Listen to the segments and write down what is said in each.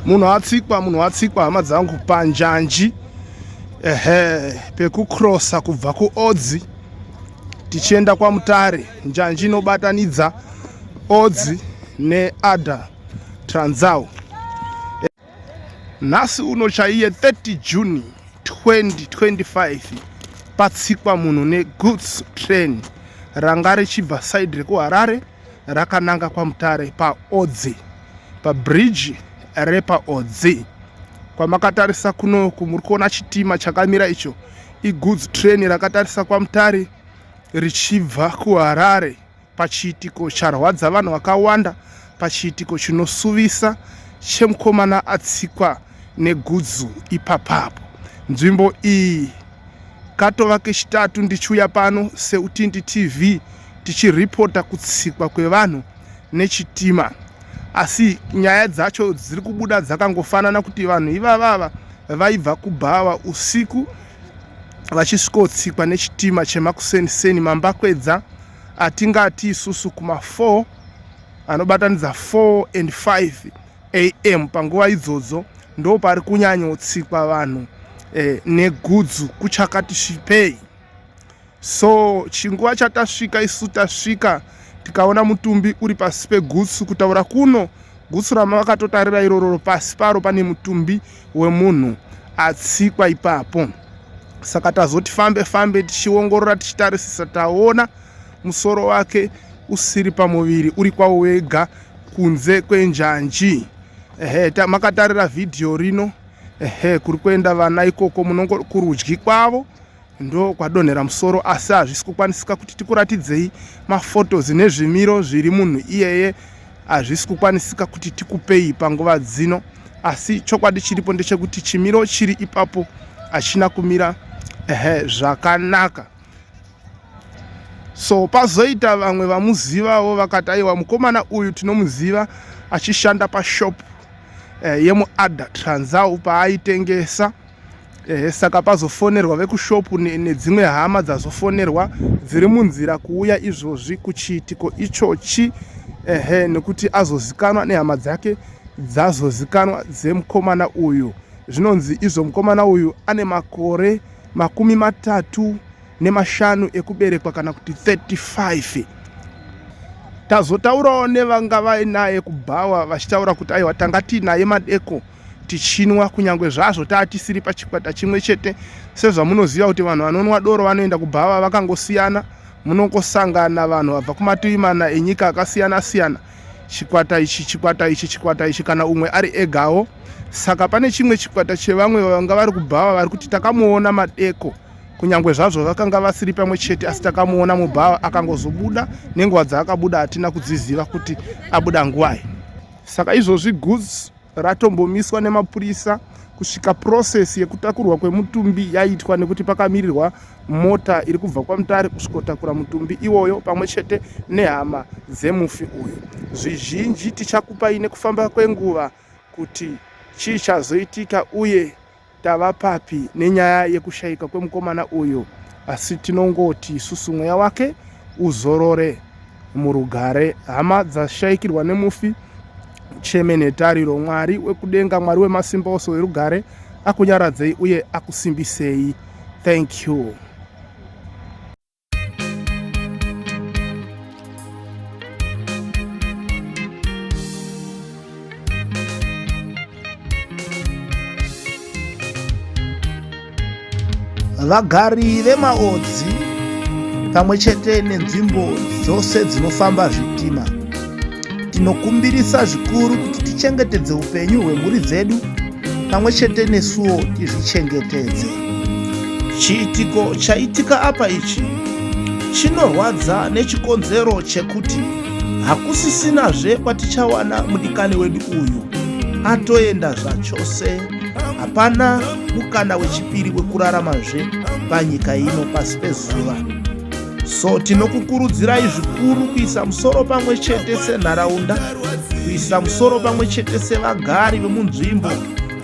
Munhu atsikwa, munhu atsikwa hama dzangu panjanji ehe pekukrosa kubva kuOdzi tichienda kwaMutare. Njanji inobatanidza Odzi neAdda Transau. Nhasi uno chaiye 30 June 2025 patsikwa munhu negoods train ranga richibva side rekuHarare rakananga kwaMutare paOdzi pabridge repaOdzi. Kwamakatarisa kunoku muri kuona chitima chakamira icho igoods train rakatarisa kwaMutare richibva kuHarare pachiitiko charwadza vanhu vakawanda pachiitiko chinosuvisa chemukomana atsikwa negudzu ipapapo. Nzvimbo iyi katova kechitatu ndichiuya pano seUtindi TV tichiripota kutsikwa kwevanhu nechitima asi nyaya dzacho dziri kubuda dzakangofanana kuti vanhu ivavava vaibva kubhawa usiku vachisvikotsikwa nechitima chemakuseni-seni mambakwedza atingati isusu kuma 4 anobatanidza 4 and 5 am panguva idzodzo ndo pari kunyanyotsikwa vanhu eh, negudzu kuchakati svipei so chinguva chatasvika isu tasvika tikaona mutumbi uri pasi pegutsu kutaura kuno gutsu ramavakatotarira irororo pasi paro pane mutumbi wemunhu atsikwa ipapo saka tazoti fambe fambe tichiongorora tichitarisisa taona musoro wake usiri pamuviri uri kwawo wega kunze kwenjanji ehe makatarira vhidhiyo rino ehe kuri kuenda vana ikoko munongo kurudyi kwavo ndokwadonhera musoro asi hazvisi kukwanisika kuti tikuratidzei mafotos nezvimiro zviri munhu iyeye hazvisi kukwanisika kuti tikupei panguva dzino asi chokwadi chiripo ndechekuti chimiro chiri ipapo hachina kumira ehe zvakanaka so pazoita vamwe vamuzivawo vakati aiwa mukomana uyu tinomuziva achishanda pashop eh, yemuadda transau paaitengesa Ehe, saka pazofonerwa vekushopu nedzimwe hama dzazofonerwa dziri munzira kuuya izvozvi kuchiitiko ichochi ehe nekuti azozikanwa nehama dzake dzazozikanwa dzemukomana uyu zvinonzi izvo mukomana uyu ane makore 35 ekuberekwa kana kuti 35 tazotaurawo nevanga vainaye kubhawa vachitaura kuti aiwa tanga tiinaye madeko tichinwa kunyange zvazvo taa tisiri pachikwata chimwe chete sezvamunoziva kuti vanhu vanonwa doro vanoenda kubhava vakangosiyana munongosangana vanhu vabva kumativi mana enyika akasiyana siyana chikwata ichi chikwata ichi chikwata ichi kana umwe ari egawo saka pane chimwe chikwata chevamwe vanga vari kubhava vari kuti takamuona madeko kunyange zvazvo vakanga vasiri pamwe chete asi takamuona mubhava akangozobuda nenguva dzaakabuda hatina kudziziva kuti abuda nguvai saka izvozvi goods ratombomiswa nemapurisa kusvika process yekutakurwa kwemutumbi yaitwa nekuti pakamirirwa mota iri kubva kwaMutare kusvikotakura mutumbi iwoyo pamwe chete nehama dzemufi uyu. Zvizhinji tichakupai nekufamba kwenguva kuti chii chazoitika uye Tava papi nenyaya yekushaika kwemukomana uyu asi tinongoti isusu mweya wake uzorore murugare. Hama dzashaikirwa nemufi cheme netariro. Mwari wekudenga, Mwari wemasimba ose werugare akunyaradzei uye akusimbisei. Thank you. Vagari vemaodzi pamwe chete nenzvimbo dzose dzinofamba zvitima tinokumbirisa zvikuru kuti tichengetedze upenyu hwemhuri dzedu pamwe chete nesuwo tizvichengetedze. Chiitiko chaitika apa ichi chinorwadza nechikonzero chekuti hakusisinazve kwatichawana mudikani wedu uyu atoenda zvachose hapana mukana wechipiri wekuraramazve panyika ino pasi pezuva so tinokukurudzirai zvikuru kuisa musoro pamwe chete senharaunda kuisa musoro pamwe chete sevagari vemunzvimbo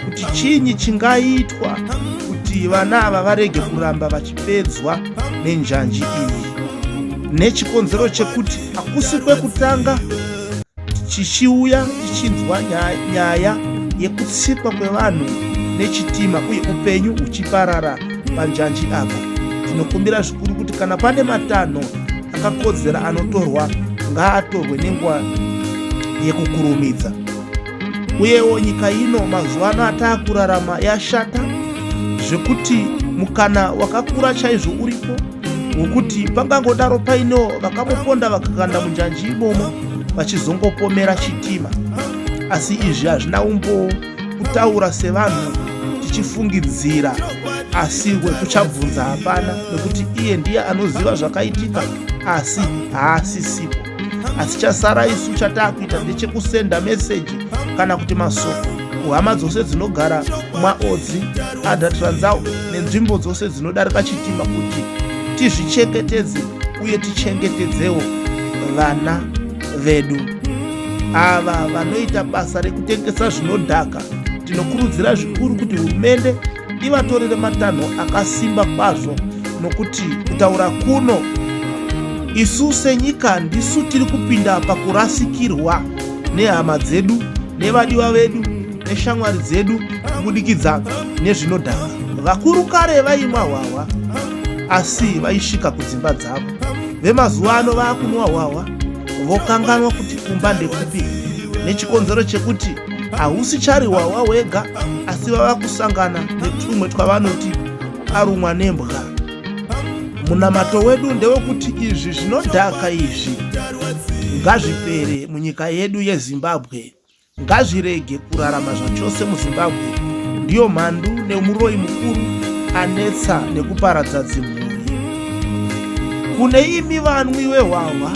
kuti chinyi chingaitwa kuti vana ava varege kuramba vachipedzwa nenjanji iyi nechikonzero chekuti hakusi kwekutanga tichiuya tichinzwa nyaya yekutsikwa kwevanhu nechitima uye upenyu huchiparara panjanji apa. Tinokumbira zvikuru kuti kana pane matanho akakodzera anotorwa ngaatorwe nenguva yekukurumidza. Uyewo nyika ino mazuva ano ataakurarama yashata zvekuti mukana wakakura chaizvo uripo wekuti pangangodaro painewo vakamuponda vakakanda munjanji imomo vachizongopomera chitima. Asi izvi hazvina umbowo, kutaura sevanhu tichifungidzira, asi wekuchabvunza hapana nekuti iye ndiye anoziva zvakaitika asi haasisipo. Asi chasara isu chataakuita ndechekusenda meseji kana kuti masoko kuhama dzose dzinogara mwaOdzi, Ada Transau nenzvimbo dzose dzinodarika chitima kuti tizvichengetedze uye tichengetedzewo vana vedu. Ava vanoita basa rekutengesa zvinodhaka tinokurudzira zvikuru kuti hurumende ivatorere matanho akasimba kwazvo nokuti kutaura kuno isu senyika ndisu tiri kupinda pakurasikirwa nehama dzedu nevadiwa vedu neshamwari dzedu kubudikidza nezvinodhaka. Vakuru kare vaimwa hwahwa asi vaisvika kudzimba dzavo. Vemazuva ano vakunwa hwahwa vokanganwa kuti kumba ndekupi nechikonzero chekuti hausi chari hwahwa hwega asi vava kusangana netumwe twavanoti arumwa nembwa. Munamato wedu ndewekuti izvi zvinodhaka izvi ngazvipere munyika yedu yeZimbabwe. Ngazvirege kurarama zvachose muZimbabwe. Ndiyo mhandu nemuroyi mukuru anetsa nekuparadza dzimhuri. Kune imi vanwi vehwahwa,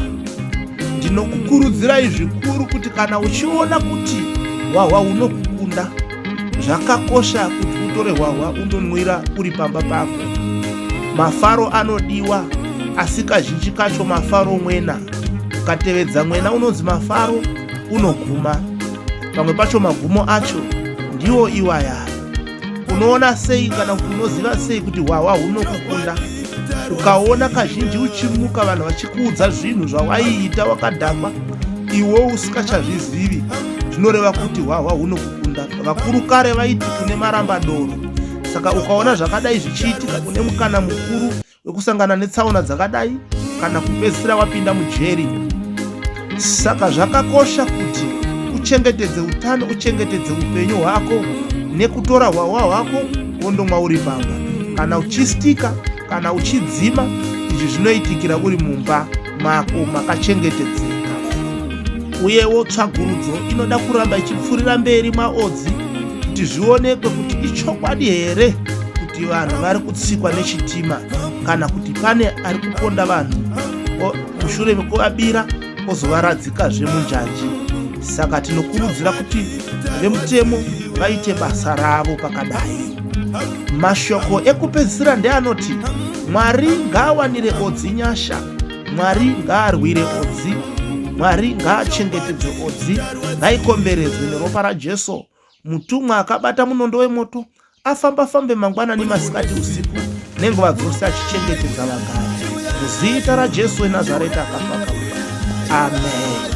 ndinokukurudzirai zvikuru kuti kana uchiona kuti hwahwa hunokukunda, zvakakosha kuti utore hwahwa undonwira uri pamba pako. Mafaro anodiwa, asi kazhinji kacho mafaro mwena. Ukatevedza mwena unonzi mafaro unoguma. Pamwe pacho magumo acho ndiwo iwaya. Unoona sei kana kuti unoziva sei kuti hwahwa hunokukunda? Ukaona kazhinji uchimuka vanhu vachikuudza zvinhu zvawaiita wakadhakwa iwe usikachazvizivi, zvinoreva kuti hwahwa hunokukunda. Vakuru kare vaiti kune maramba doro. Saka ukaona zvakadai zvichiitika une mukana mukuru wekusangana netsaona dzakadai kana kupedzisira wapinda mujeri. Saka zvakakosha kuti uchengetedze utano, uchengetedze upenyu hwako nekutora hwahwa hwako wondomwa uri pamba, kana uchistika kana uchidzima. Izvi zvinoitikira uri mumba mako makachengetedzeka. Uyewo tsvagurudzo inoda kuramba ichipfuurira mberi maodzi kuti zvionekwe kuti ichokwadi here kuti vanhu vari kutsikwa nechitima kana kuti pane ari kuponda vanhu mushure mekuvabira ozovaradzikazve munjanji. Saka tinokurudzira kuti vemutemo vaite basa ravo pakadai. Mashoko ekupedzisira ndeanoti Mwari ngaawanire Odzi nyasha, Mwari ngaarwire Odzi, Mwari ngaachengetedze Odzi, ngaikomberedzwe neropa raJesu. Mutumwa akabata munondo wemoto afamba-fambe mangwanani, masikati, usiku nenguva dzose achichengetedza vagari. Muzita raJesu weNazareta akafa akamuka. Amen.